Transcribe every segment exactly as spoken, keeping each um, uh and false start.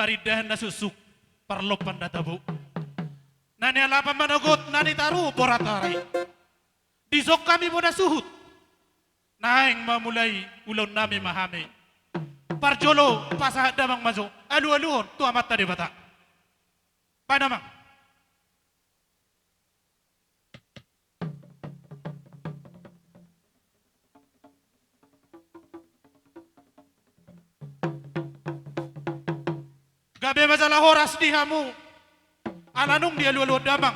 Parindahan na suksuk, parlompan na tabo. Na nialapan manogot, na nitaruhon borat ari. Dison hami bona suhut. Naeng mamulai ulaonnami ma hami. Parjolo pasahat damang ma jo alualuhon tu Amanta Debata. Baen damang. Gabe ma jala horas di hamu. Ala nunga dialualuhon damang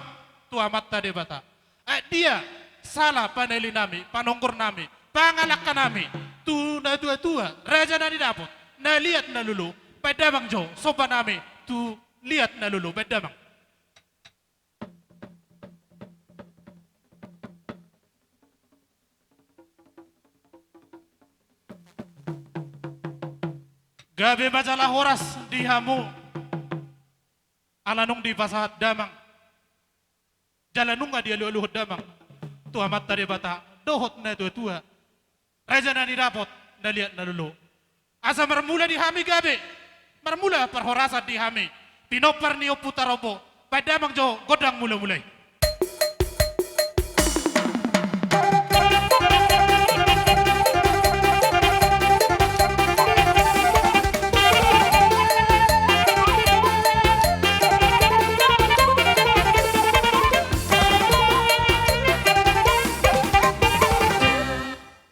tu Amanta Debata. Ai dia sala panalianami, panonggornami, pangalangkanami tu natuatua, raja na nidapot, na liat na lolo, baen damang jo sombanami tu liat na lolo, baen damang. Gabe ma jala horas di hamu. Ala nunga dipasahat damang. Jala nunga dialualuhon damang tu Amanta Debata dohot natuatua, raja na nidapot, na liat na lolo. Asa marmula di hami gabe, marmula parhorasan di hami. Pinompar ni Ompu Tarombo, baen damang jo gondang mulamula i.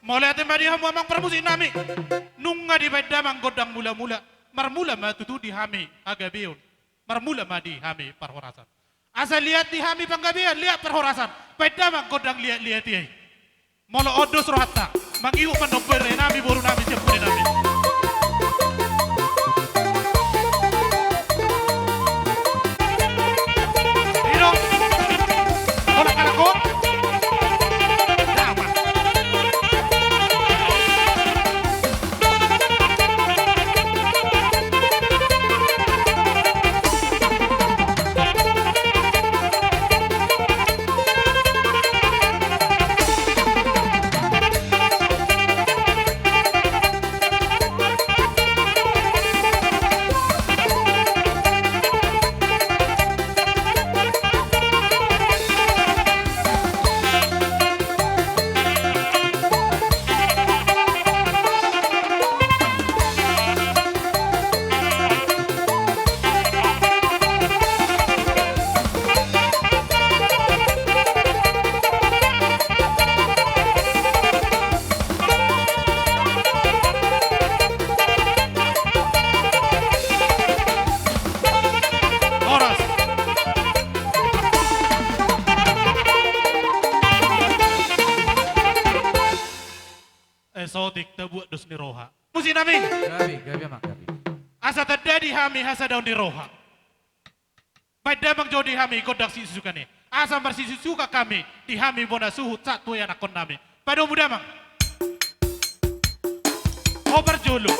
Mauliate ma di hamu amang parmusiknami. Nunga dibaen damang gondang mulamula. Marmula ma tutu di hami hagabeon. Marmula ma di hami parhorasan. Asa liat di hami panggabean, liat parhorasan. Baen damang gondang liatliat i. Molo on dos rohanta, mangihut ma on berenami, borunami sian pudianami. Ido. Holan halak on. Damang. Horas. Eh, saotik tabuat dos ni roha. Musiknami. Gabe, gabe, amang, gabe. Asa tanda di hami hasadaon ni roha. Baen damang jo di hami gondang sisusukan i. Asa marsisusukan hami di hami bona suhut sahat tu ianakkonnami. Padomu damang. Ho parjolo.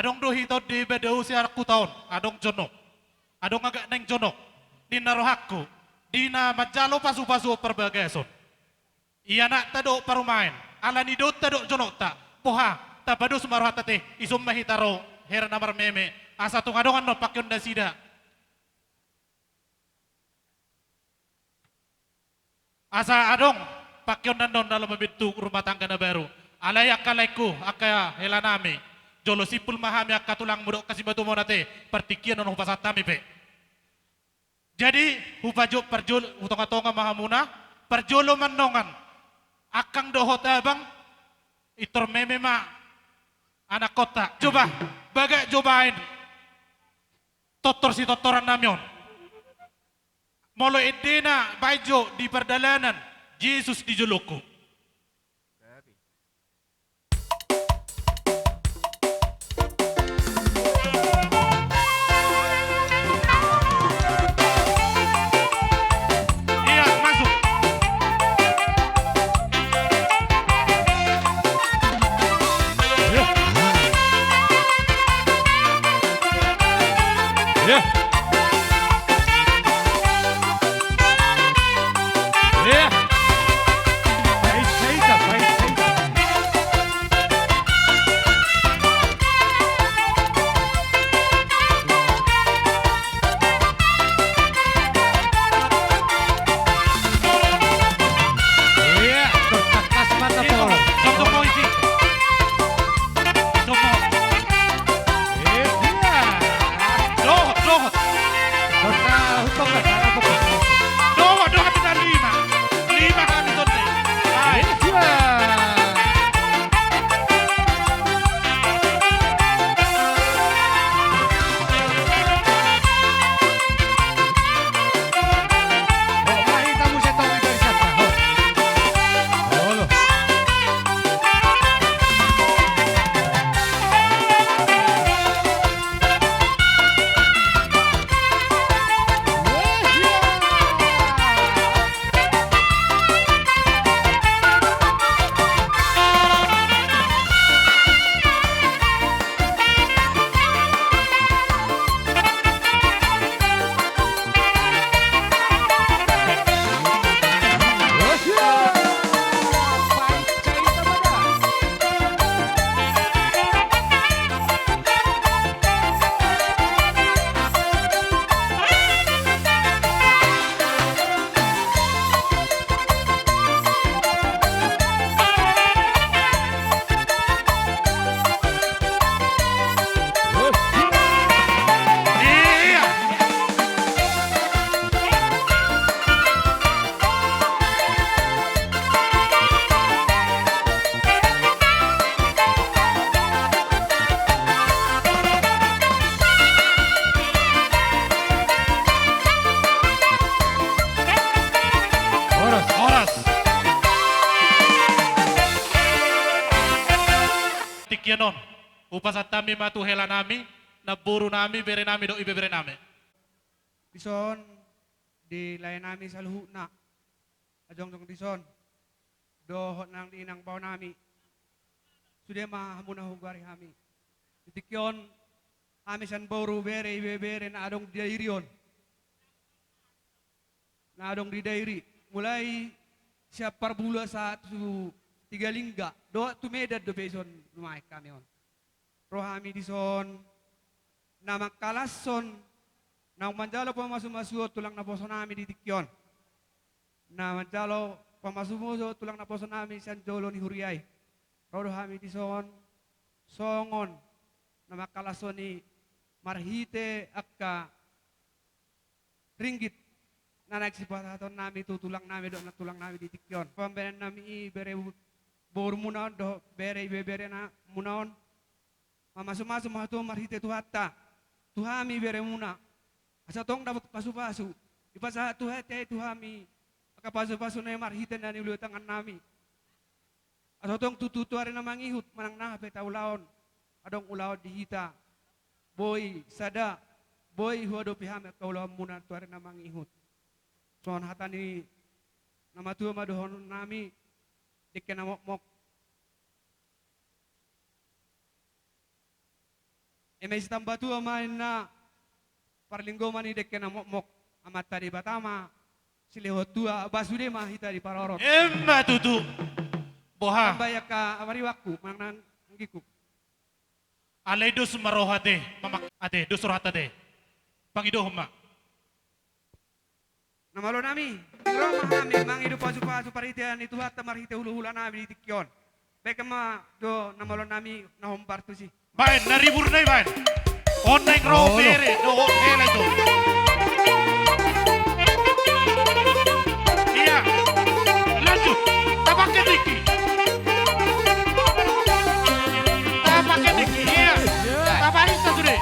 Adong do hita on di Badaosi anak huta on, adong jonok. Adong agak naeng jonok. Ninna rohangku, di na manjalo pasupasu parbagason. Ianakta dohot parumaen, ala ni dohonta dohot jonokta, boha, tapados ma rohanta te, dison ma hita ro, hera na marmeme, asa tung adong annon pangkeon nasida. Asa adong pangkeon annon na laho mambentuk rumah tangga na baru. Alai angka laengku, angka helanami, jolo simpul ma hami angka tulangmu dohot angka simatuam on ate, partingkian on hupasahat hami pe. Jadi, hupajo-, parjolo, hutongatonga ma hamuna, parjolo ma annon, angkang dohot abang, pintor meme ma anakkonta. Coba, bagak jo baen tortor sitortorannami on. Molo endena, baen jo di pardalanan, Jesus di jolongku. Iya, masuk. Iya. Iya. Iya. Baik, baik, baik, baik. Iya, tertakas mata. Iya, tolong. Tolong, tolong, isi. Tolong. Iya. Dohot, dohot. Dohot, dohot, dohot. Dohot, dohot, kita lima. Lima kami sonde. Hai. Iya. Horas. Horas. Tingki on, hupasahat hami ma tu helanami, namborunami, berenami dohot ibeberenami. Dison, di laenami saluhutna. Jongjong dison. Dohot nang di inang baonami. Sude ma hamuna hugoari hami. Di tingki on, hami sian boru, bere, ibebere na adong di Dairi on. Na adong di Dairi. Mulai sian Parbula sahat tu Tigalingga. Dohot tu Medan dope dison nuaeng hami on. Ro hami dison, na mangkalashon, na manjalo pamasumasuon tulang naposonami di tingki on. Na manjalo pamasumasuon tulang naposonami sian jolo ni huria i. Ro do hami dison, songon, na mangkalashon i marhite angka ringgit, na naeng sipasahatonnami tu tulangnami dohot nantulangnami di tingki on. Pambahenannami i bere, borumuna on dohot bere ibeberenamuna on. Mamasumasu ma hamu marhite Tuhanta. Tu hami beremuna. Asa tong dapot pasupasu. Dipasahat Tuhanta i tu hami. Angka pasupasu na i marhite na niula tangannami. Asa tong tutu tu ari na mangihut, manang na hape taulahon, adong ulaon di hita. Boi sada, boi huadopi hami angka ulaonmuna tu ari na mangihut. Songon hata ni na matua ma dohononnami, dengke na mokmok. Eme sitambatua ma inna parlinggoman ni dengke na mokmok, Amanta Debata ma silehon tua, ba sude ma hita diparorot. Emma tutu. Boha? Tamba i angka amariwanku manang anggingku. Alai dos ma roha te, mamak ate, dos rohanta te. Pangidohon ma. Na malo nami, ro ma hami mangido pasupasu parhitean ni Tuhanta marhite hulahula nami di tingki on. Baen ma jo na malo nami na hombar tusi. Baen, na ribur na i baen. On naeng ro bere dohot hela i tu. Ia. Lanjut. Tapake tingki. Tapake tingki. Ia. Tapahinta sude.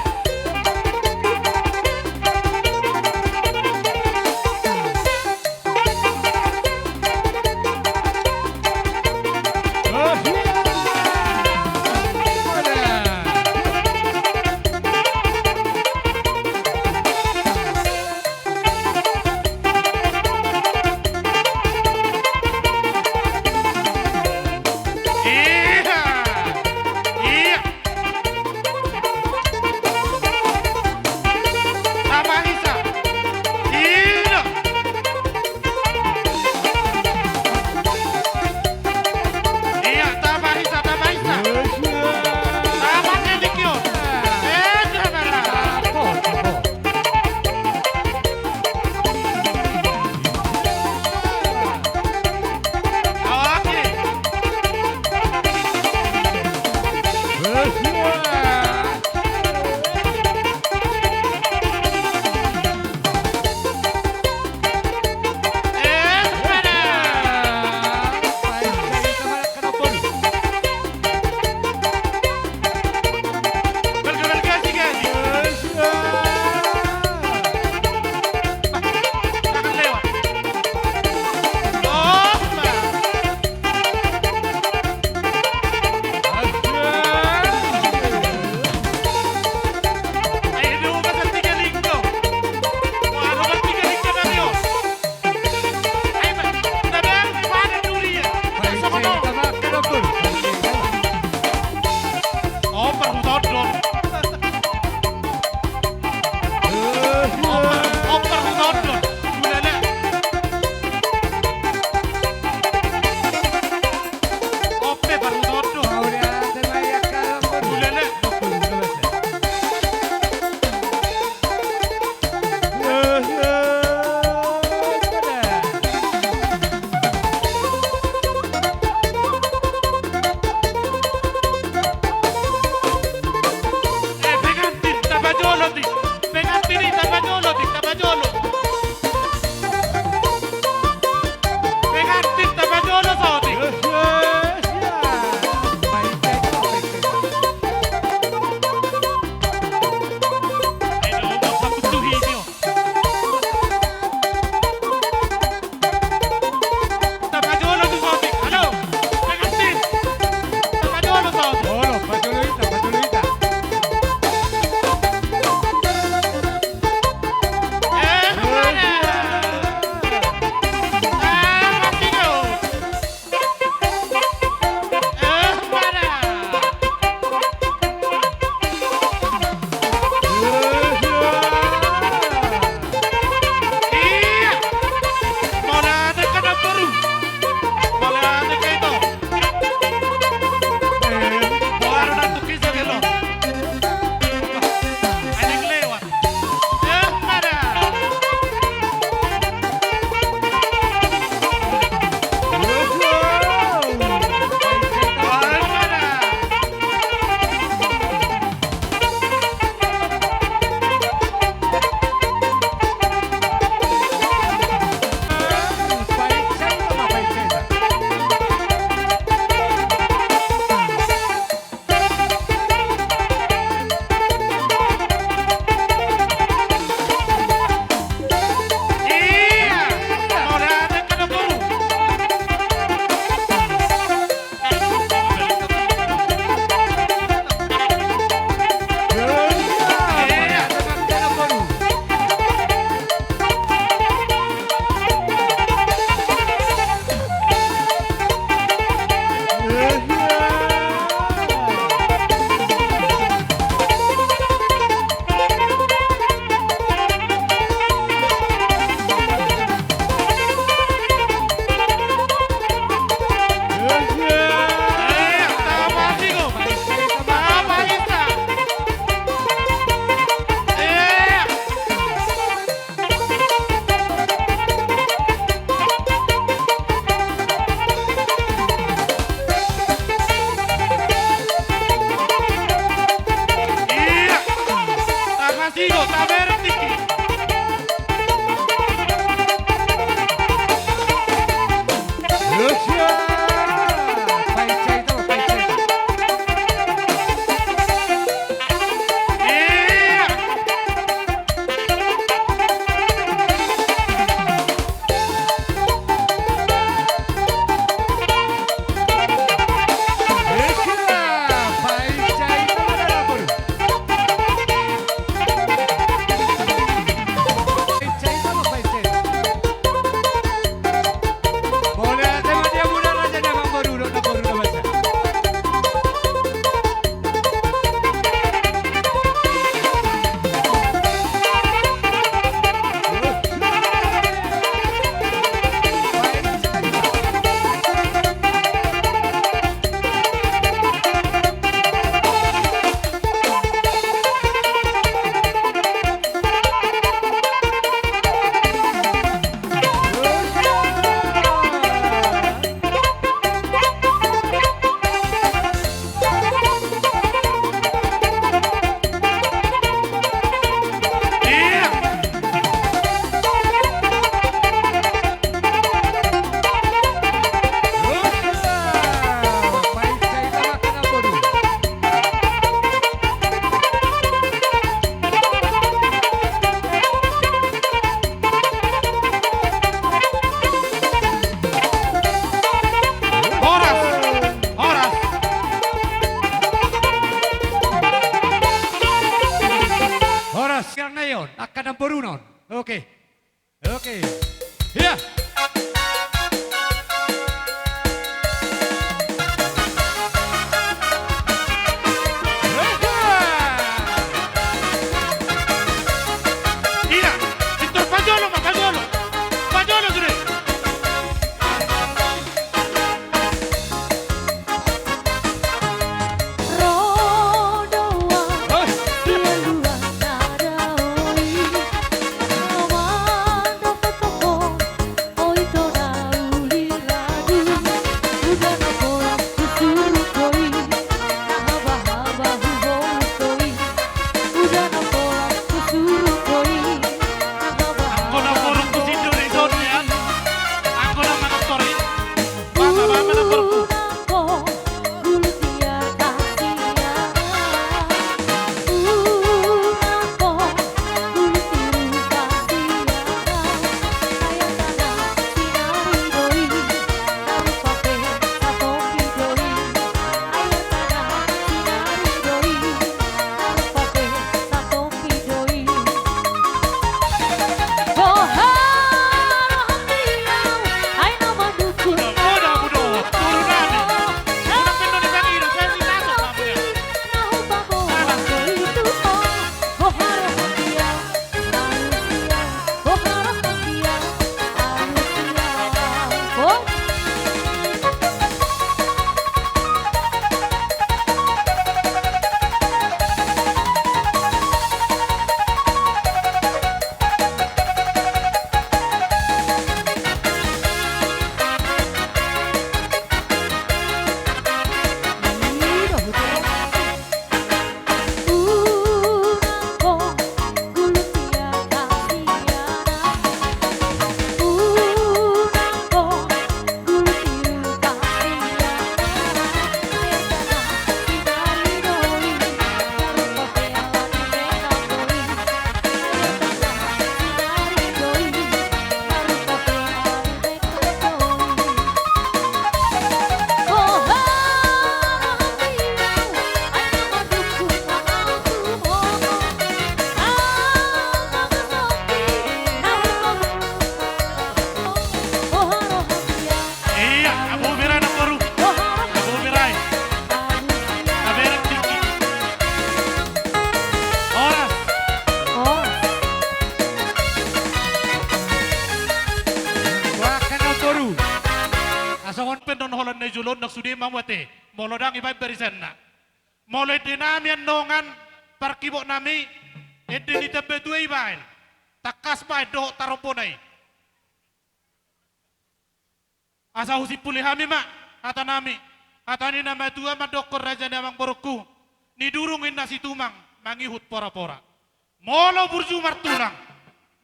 Oke. Oke. Iya. Iya. Pintor pajolo ma, pajolo. Pajolo sude. Anggo na borungku si Indonesia on, ya. Anggo na manonton i. Basa, basa na borungku. Iya, abu bira na boru. Abu bira i. Abu bira tinggi. Horas. Horas. Wah, kena boru. Asa on pe non holan na i jolo on, nang sude ma mate. Molo ndang ibaen barisanna. Molo ende nami annon, parkibok nami, ende ni tambatua ibaen. Tangkas baen dohot tarombona i. Asa husimpuli hami ma hata nami. Hata ni na matua mandokkon raja ni amang borungku: Ni durung inna Situmang mangihut pora-pora. Molo burju martulang,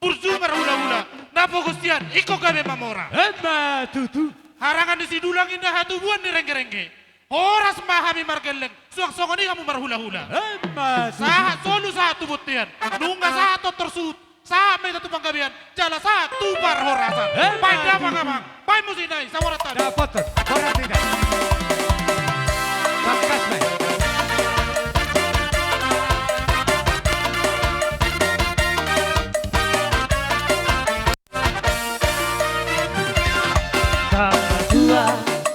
burju marhula-hula, na pogo sian ingkon gabe mamora. Emma tutu. Harangan ni Sidulang inna hatubuan ni rengge-rengge. Horas ma hami margelleng, suang songon i hamu marhula-hula. Emma tutu. Sahat solu sahat tu bontean, nunga sahat tontor suhut, sahat ma hita tu panggabean, jala sahat tu parhorasan. Emma tutu. Baen damang amang, baen muse inna i, saborat hami. Dapotan, borat inna. Tangkas ma i. Tapatua,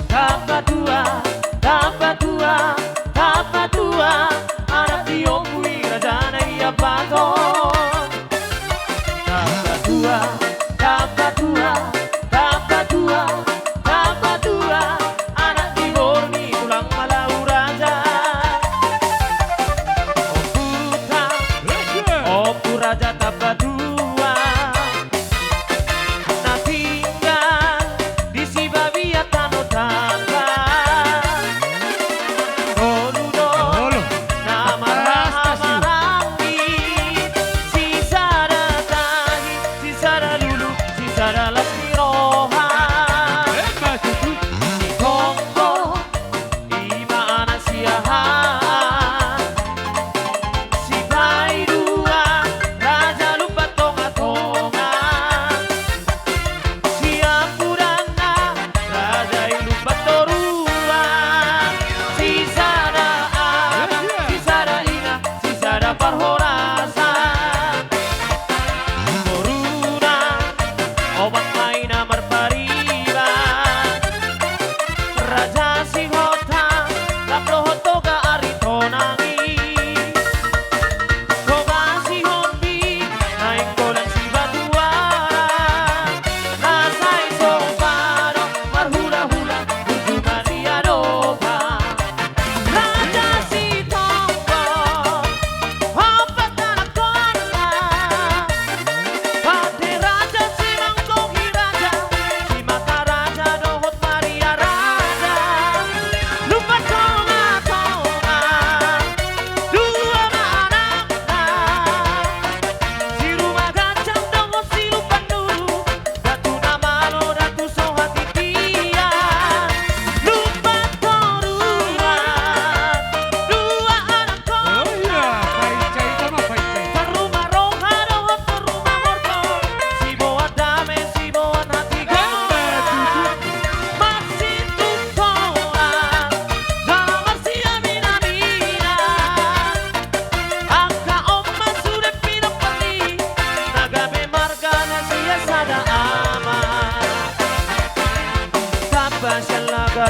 tapatua, tapatua, tapatua, anak ni ompu i raja na i Ambaton. Tapatua, tapatua, tapatua, tapatua,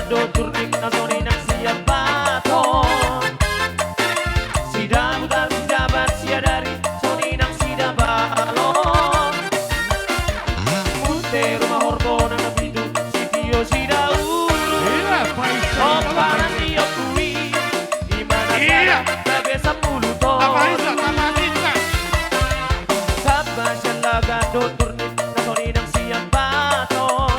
Do turnip na songoni nang sian baton. Sidabutar sijabat siadari songoni nang sidabalon. Munte ruma horbo nang na pitu sitio sidauru. Iya, paisa. Omparan ni ompu i. Imana sada gabe sampulu tolu. Saba sian lagan do turnip na songoni nang sian baton.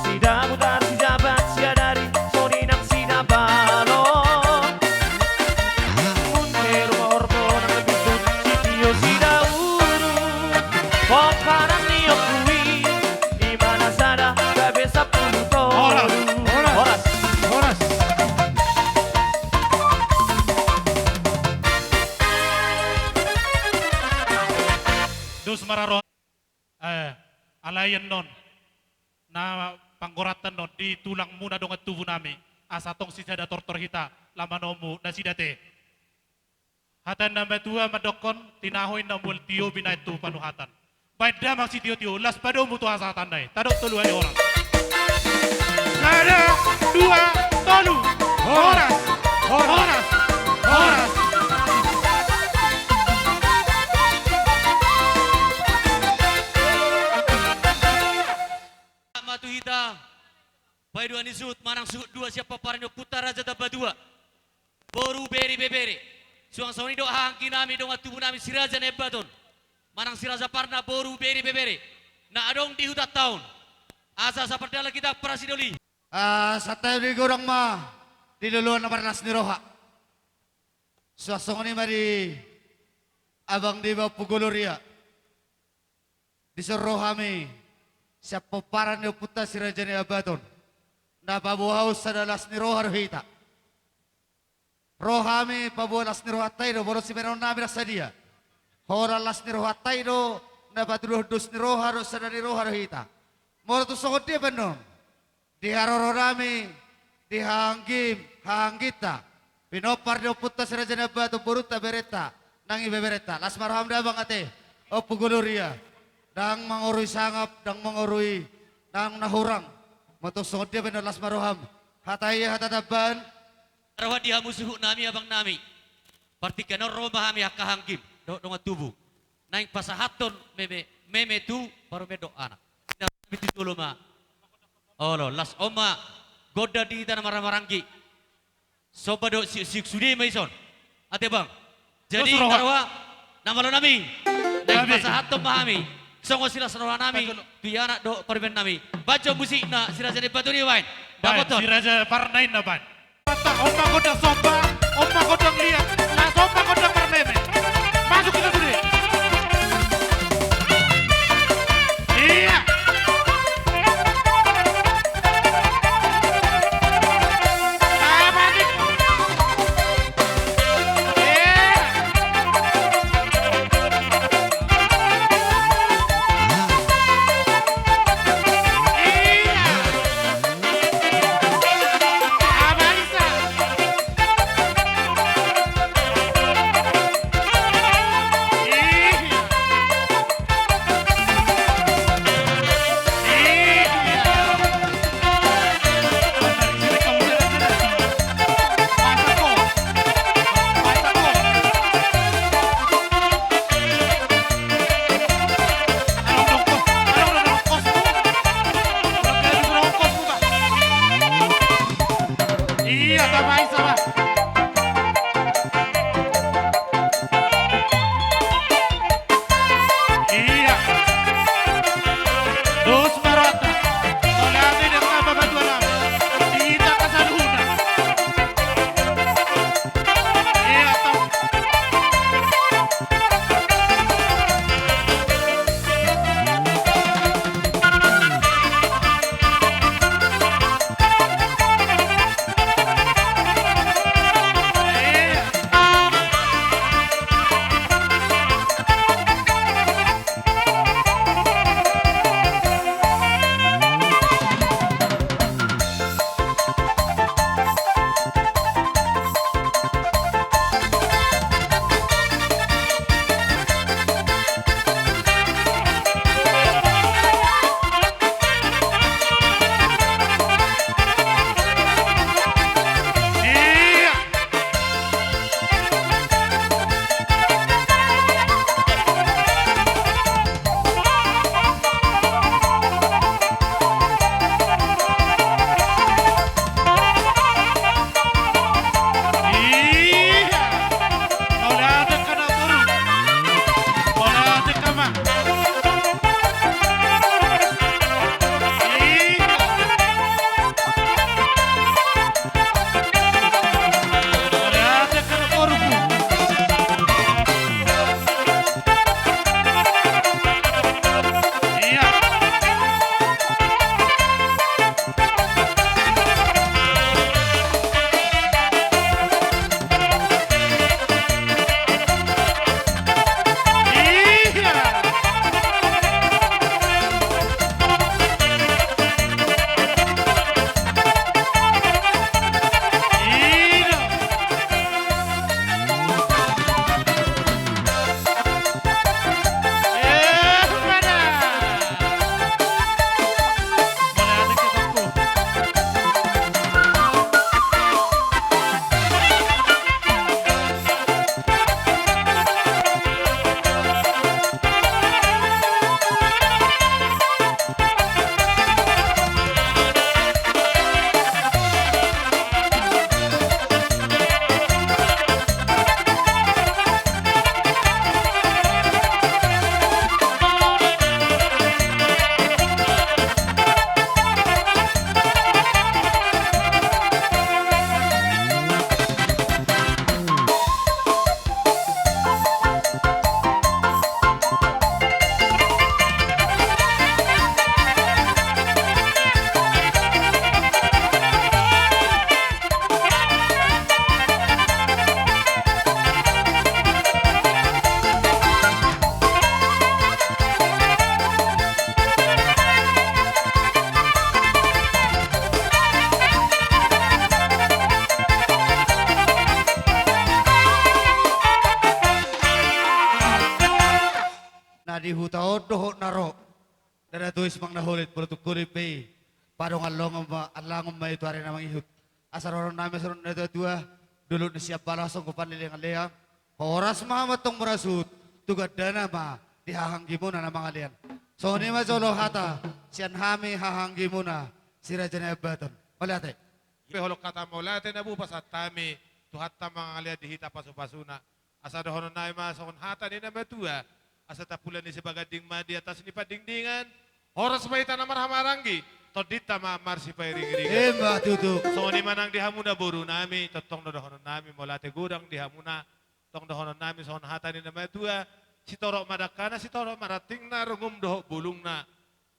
Sidabutar sijabat siadari songoni nang sidabalon. Munte ruma horbo nang na pitu sitio sidauru. Omparan ni ompu i. Imana sada gabe sampulu tolu. Horas, horas, horas. Dos ma ra roha. Eh, alai annon na panggoratan on di tulangmuna dongan tubunami, asa tong sisada tortor hita, lam manomu nasida te. Hata ni na matua mandokkon, tinahu inna mual tio binahen tu panuhatan. Baen damang sitiotio, las padomu tu hasahatanna i. Tadok tolu hali horas. Sada, dua, tolu. Horas, horas, horas. Ma tu hita. Paidua ni suhut manang suhut dua sian pomparan ni ompunta Raja Tambatua, boru Bere Bebere. Suang songon i do hahaangginami dongan tubunami Si Raja Naimbaton manang Si Raja Parna boru Bere Bebere na adong di hutanta on. Asa sapardalan hita parsidoli. Ah, santabi godang ma di loloan na marlas ni roha. Suang songon i ma di abang di Ompu Gloria. Dison ro hami sian pomparan ni ompunta Si Raja Naimbaton. Na paboa hami sada las ni roha do hita. Ro hami paboa las ni rohanta i do, molo sibahenonnami na sadia. Holan las ni rohanta i do, na patuduhon dos ni roha do, sada ni roha do hita. Molo tung songon dia pe annon. Di haroronami, di hahaanggim, hahaangginta. Pinompar ni ompunta Si Raja Naimbaton, borunta, berenta, nang ibeberenta. Las ma roham da abang ate, Ompu Gloria. Ndang mangorui sangap, ndang mangorui nang na hurang. Molo tung songon dia pe annon, las ma roham. Hata ia hata tambahan. Roha di hamu suhutnami abangnami. Partingkian on ro ma hami angka hahaanggim dohot dongan tubu. Naeng pasahathon meme, meme tu parumaen dohot anak. Inna roha nami tu jolo ma. Olo, las on ma. Gondang di hita na marhahamaranggi. Somba dohot siuksiuk sude ma ison. Ate bang. Jadi inna roha na malo nami. Naeng pasahathon ma hami songon silas rohanami tu anak dohot parumaennami. Baen jo musikna Si Raja Naimbaton i baen. Baen, Si Raja Parna i na baen. Mantap, on ma gondang somba, on ma gondang liat, las on ma gondang marmeme. Masuk hita sude. Iya. Nah, masuk. Iya. Iya. Iya, tamai sama. Iya. Dos ma rohanta. Mauliate di angka amang tua nami. Di hita angka saluhutna. Iya, tau. Era tuis mang na holit, molo tung holit pe i, padongan longan ma, allangon ma i tu ari na mangihut. Asa dohonon nami songon na tua-tua, dolok ni sian balas songon panlelean-lelean. Horas ma amang tong marasuhut, tu gandana ma di hahanggimuna na mangalean. Songon i ma jolo hata sian hami hahanggimuna, si Raja Nai Ambaton. Mauliate. Pe holong hata mauliate na boi pasahat hami, Tuhanta mangalean di hita pasu-pasuna. Asa dohonon nami ma songon hata ni na matua, asa tapula ni Sibaganding ma di atas ni pandingdingan, horas ma hita na marhahamaranggi, tondinta ma marsipairing-iringan. Emma tutu. Songon i ma nang di hamuna boru nami, tongtong do dohonon nami, mauliate godang di hamuna, tong dohonon nami songon hata ni na matua, sitorop ma dangkana, sitorop ma rantingna, rungum dohot bulungna.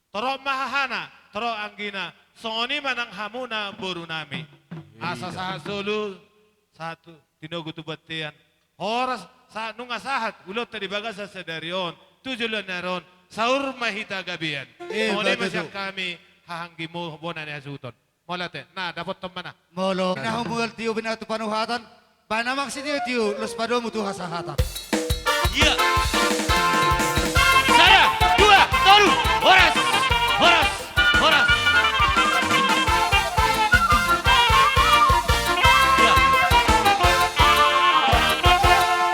Torop ma hahana, torop anggina, songon i ma nang hamuna boru nami. Asa sahat solu, sahat tu, tinogu tu bontean. Horas, sahat nunga sahat, ulaonta di bagasan sadari on, tu joloan ni ari on, saur ma hita gabean. Songon i ma sian hami, hahanggimu bona ni hasuhuton. Molo ate, na dapothon ma na. Molo na humulak tio bina tu panuhatan, baen amang sitio-tio, laos padomu tu hasahatan. Ia. Sada, dua, tolu, horas, horas, horas. Ia.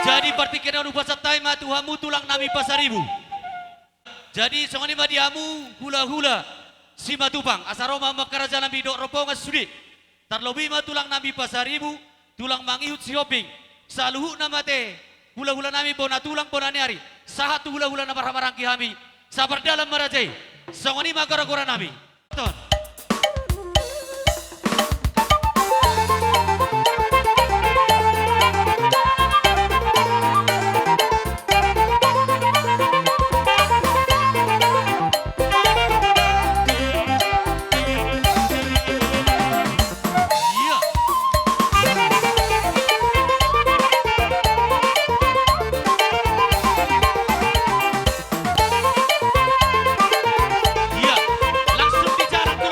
Jadi partingkian on hupasahat hami ma tu hamu tulang nami Pasaribu. Jadi songon i ma di hamu hula-hula Simatupang, asa ro ma amang karaja nami dohot rombongan sude. Tarlobi ma tulang nami Pasaribu, tulang mangihut Sihombing, saluhutna ma ate hula-hula nami bona tulang bona ni ari, sahat tu hula-hula na marhahamaranggi hami, sabar dalan ma raja i. Songon i ma gora-gora nami. Ia, langsung di jalan tu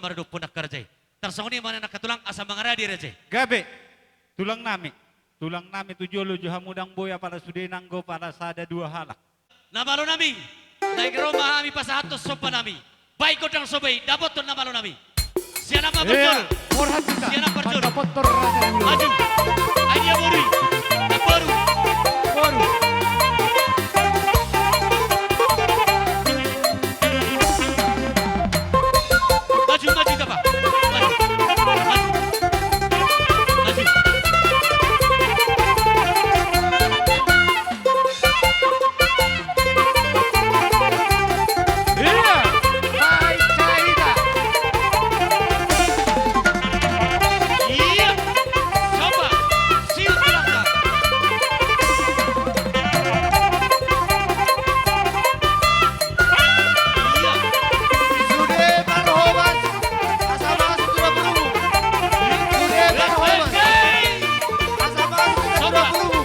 maradophon angka raja i. Tarsongon i ma nian angka tulang, asa mangarade raja i. Gabe, tulang nami. Tulang nami tu jolo jo hamu, ndang boi apala sude nanggo pala sada dua halak. Na malo nami, naeng ro ma hami pasahathon somba nami. Baen gondang somba i, dapothon na malo nami. Sian na parjolo. Ia, murhat kita. Sian na parjolo. Mandapothon raja i. Maju. Ai dia boru i. Boru. Boru. Maju, maju, Tapa. Maju. Maju. Maju. Ia, baen saida. Ia, coba. Siut tulangta. Ia. Sude parhobas. Asa masuk sudah berumur. Sude parhobas. Asa masuk sudah berumur.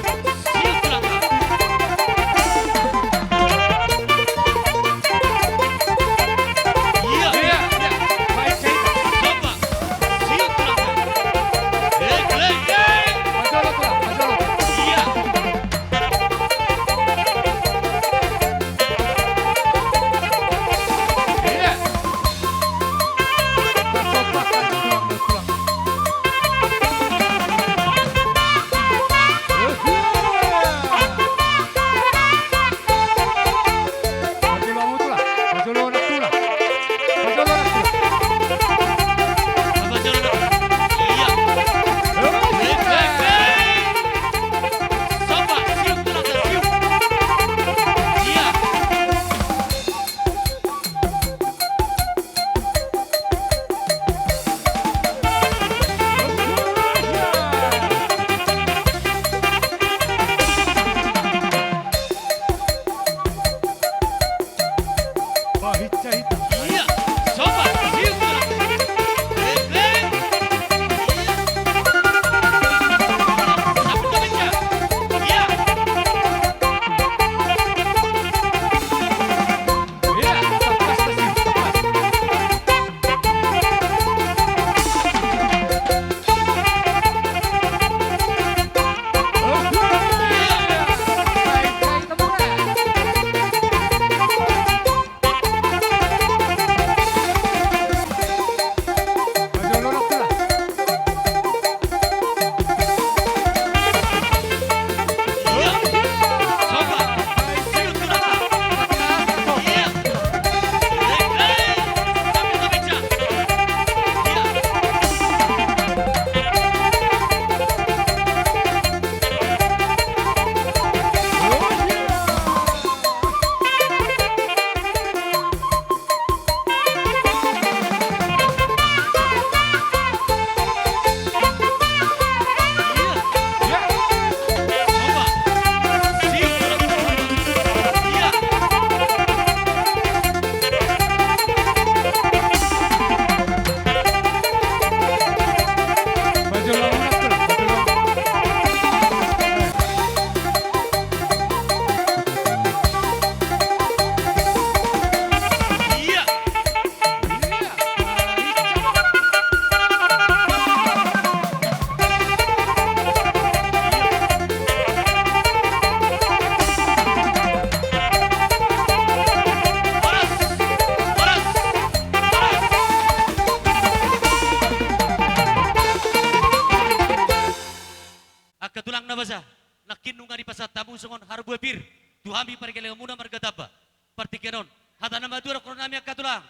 Angka tulang na basa, nangkin nunga dipasahat hamu songon harbua pir tu hami pargellenganmuna marga Tamba. Partingkian on, hata na matua rap roha nami angka tulang.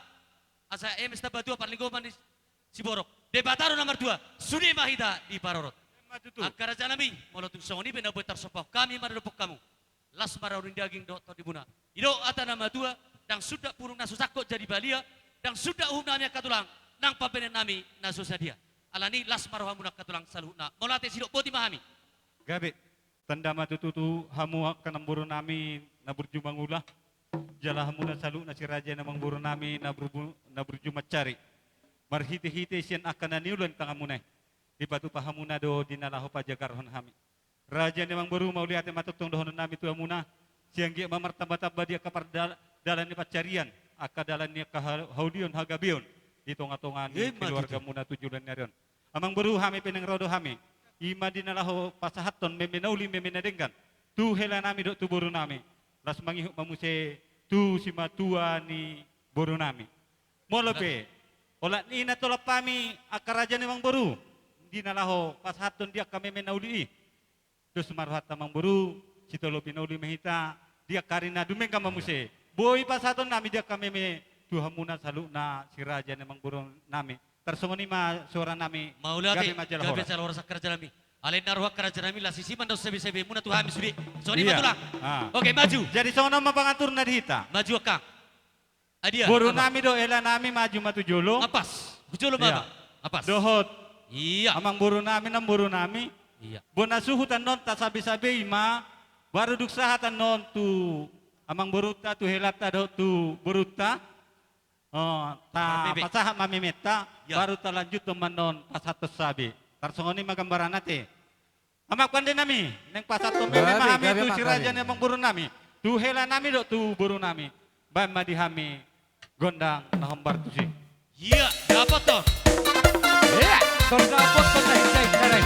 Asa eme tamba tua parlinggoman ni siborok. Debata do na martua, sude ma hita diparorot. Emma tutu. Angka raja nami, molo tung songon i pe na boi tarsombahon hami maradophon hamu. Las ma raut ni daging dohot tondimuna. I do hata na matua, ndang sundat pudung na so sangkot jadi balia, ndang sundat uhum nami angka tulang, nang pambahenan nami na so sadia. Alani las ma rohamuna angka tulang saluhutna. Mauliate sidok, boti ma hami. Gabe. Tanda ma tutu tu hamu angka namboru nami na burju mangula. Jala hamuna saluhutna si raja ni amangboru nami na burbu-, na burju mansari. Marhitehite sian angka na niula ni tanganmuna i, dipatupa hamuna do di na laho pajagarhon hami. Raja ni amangboru, mauliate ma tongtong dohonon nami tu hamuna, sai anggiat ma martambatamba di angka pardal-, dalan ni pansarian, angka dalan ni angka ha-, haulion hagabeon, di tonga-tonga ni keluargamuna tu joloan ni ari on. Amang boru, hami pe naeng ro do hami, i ma di na laho pasahathon meme na uli, meme na denggan tu hela nami dohot tu boru nami, laos mangihut ma muse tu simatua ni boru nami. Molo pe olat ni na tolap hami angka raja ni amang boru, di na laho pasahathon di angka meme na uli i, dos ma rohanta amang boru, sitolopi na uli ma hita, di angka ari na dumenggan ma muse boi pasahaton nami di angka meme tu hamuna saluhutna si raja ni amang boru nami. Tarsongon i ma suara nami. Mauliate, gabe ma jala horas. Gabe ma jala horas angka raja nami. Alai na ro angka raja nami, las isi ma annon sabe-sabemuna tu hami sude. Songon i ma tulang. Oke, maju. Jadi songon on ma pangaturna di hita. Maju angka. Boru nami dohot hela nami, maju ma tu jolo. Ampas. Tu jolo ma. Ampas. Dohot. Amang boru nami, namboru nami. Bona suhut annon tasabe-sabe i ma. Baru dung sahat annon tu amang borunta, tu helanta dohot tu borunta, tapasahat ma mementa. Baru talanjuthon ma annon pasahathon sabe. Tarsongon i ma gambaranna te. Amang pande nami, naeng pasahathon meme ma hami tu si raja ni amang boru nami, tu hela nami dohot tu boru nami. Baen ma di hami gondang na hombar tusi. Ia, dapothon. Ia, gondang dapothon na hinda-hinda i.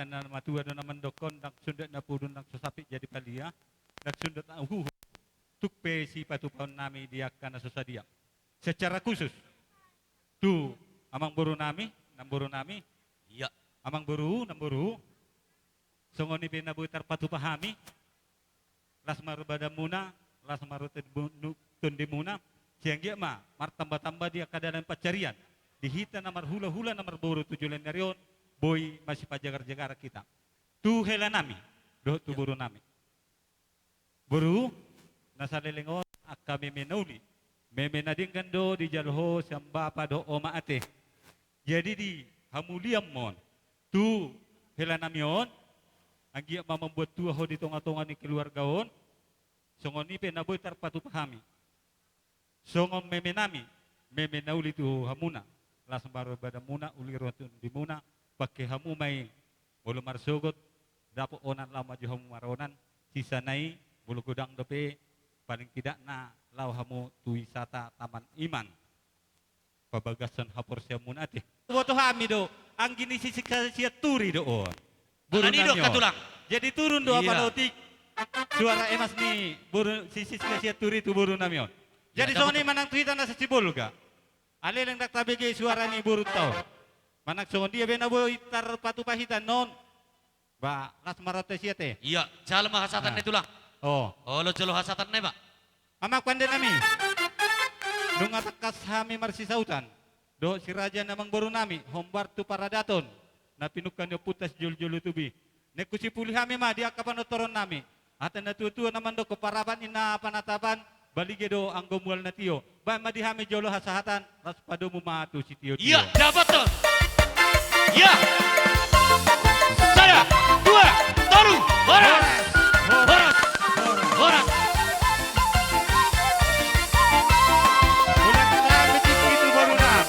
Na matua do na mandokkon, ndang sundat na pudu ndang so sampit jadi palia, ndang sundat na huhu. Tung pe sipatupaon nami di angka na so sadia. Secara khusus tu amangboru nami, namboru nami. Iya. Amangboru, namboru. Songon i pe na boi tarpatupa hami. Las ma badanmuna, las ma tondimuna, sai anggiat ma martamba-tamba di angka dalan pansarian, di hita na marhula-hula na marboru tu joloan ni ari on, boi masipajagar-jagaran hita. Tu hela nami dohot tu boru nami. Boru, na saleleng on angka meme na uli, meme na denggan do dijalo ho sian bapa dohot oma ate. Jadi di hamulianmon tu hela nami on, anggiat ma mambuat tua ho di tonga-tonga ni keluarga on. Songon i pe na boi tarpatupa hami. Songon meme nami, meme na uli tu hamuna, las ma roha ni badanmuna, uli roha ni tondimuna, pangke hamu ma i, molo marsogot, dapot onan laho ma jo hamu maronan, sisana i, molo godang dope, paling tidakna laho hamu tu wisata Taman Iman. Pabagason haporseaonmuna ate. Boto hami do, anggi ni Siska Sianturi do on. Boru nami on. Jadi turun do apala otik suara emas ni boru, si Siska Sianturi tu boru nami on. Jadi songon i manang tu hita na Sibolga. Alai leleng ndang tabege suara ni borunta on. Manang songon dia be na boi tarpatupa hita annon. Ba, las ma roha ni ate. Iya, jalo ma hasahatan na i tulang. Olo jolo hasahatan na i ba. Amang pande nami. Nunga tangkas hami marsisahutan dohot si raja ni amangboru nami, hombar tu paradaton na pinungka ni ompunta sijolo-jolo tubu i. Nengku sipuli hami ma di angka panortoron nami. Hata ni natua-tua na mandok, parapat ninna panatapan, balige do anggo mual na tio. Baen ma di hami jolo hasahatan, las padomu ma tu sitio-tio. Iya, dapothon. Iya. Sada, dua, tolu, horas. Horas. Horas. Horas. Horas. Horas. Horas. Horas.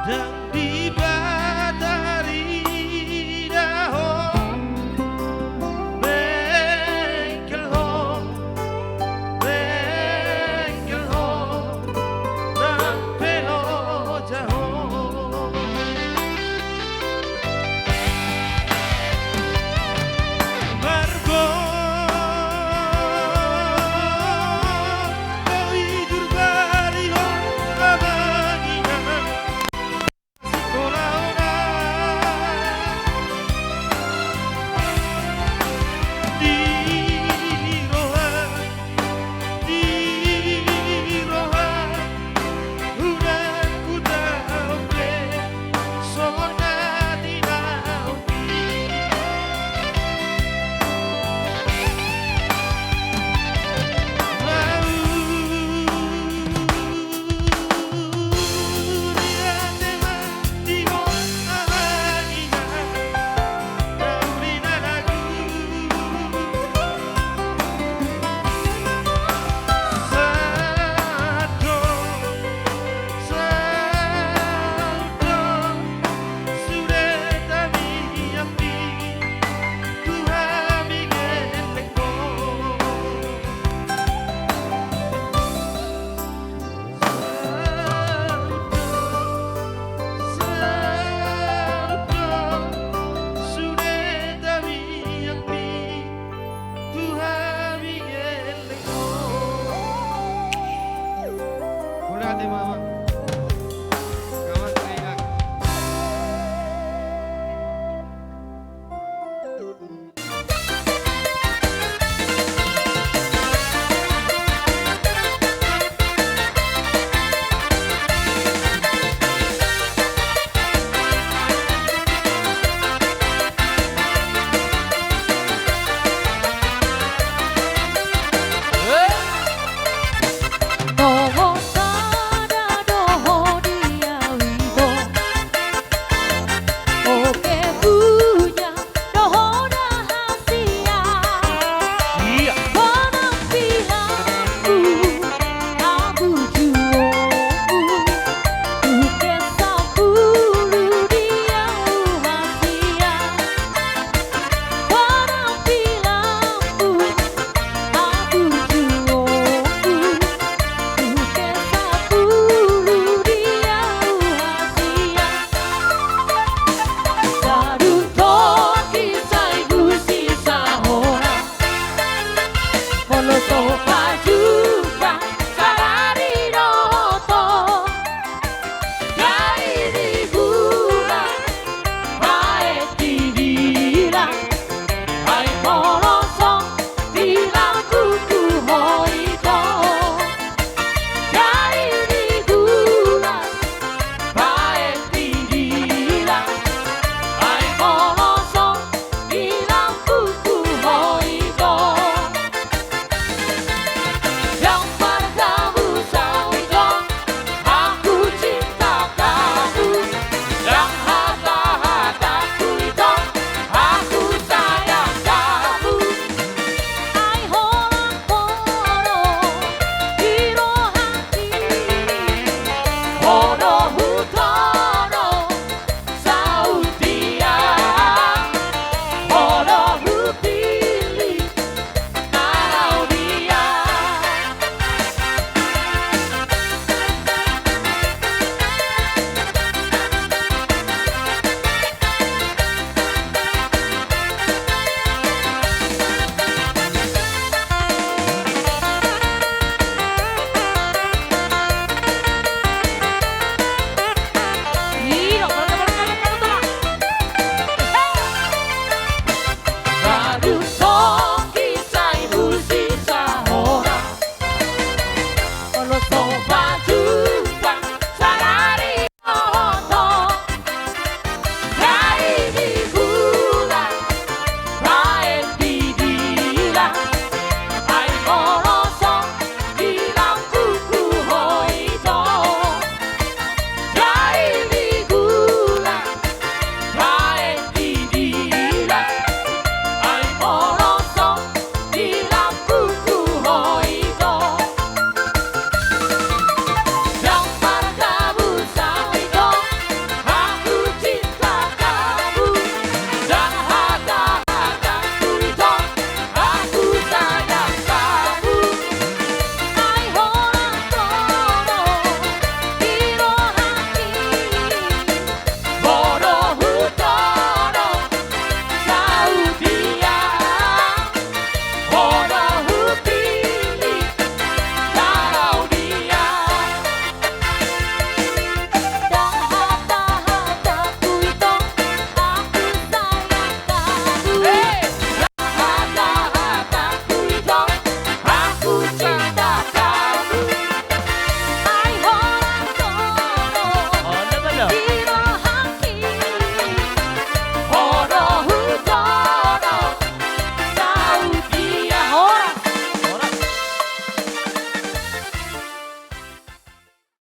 Ndang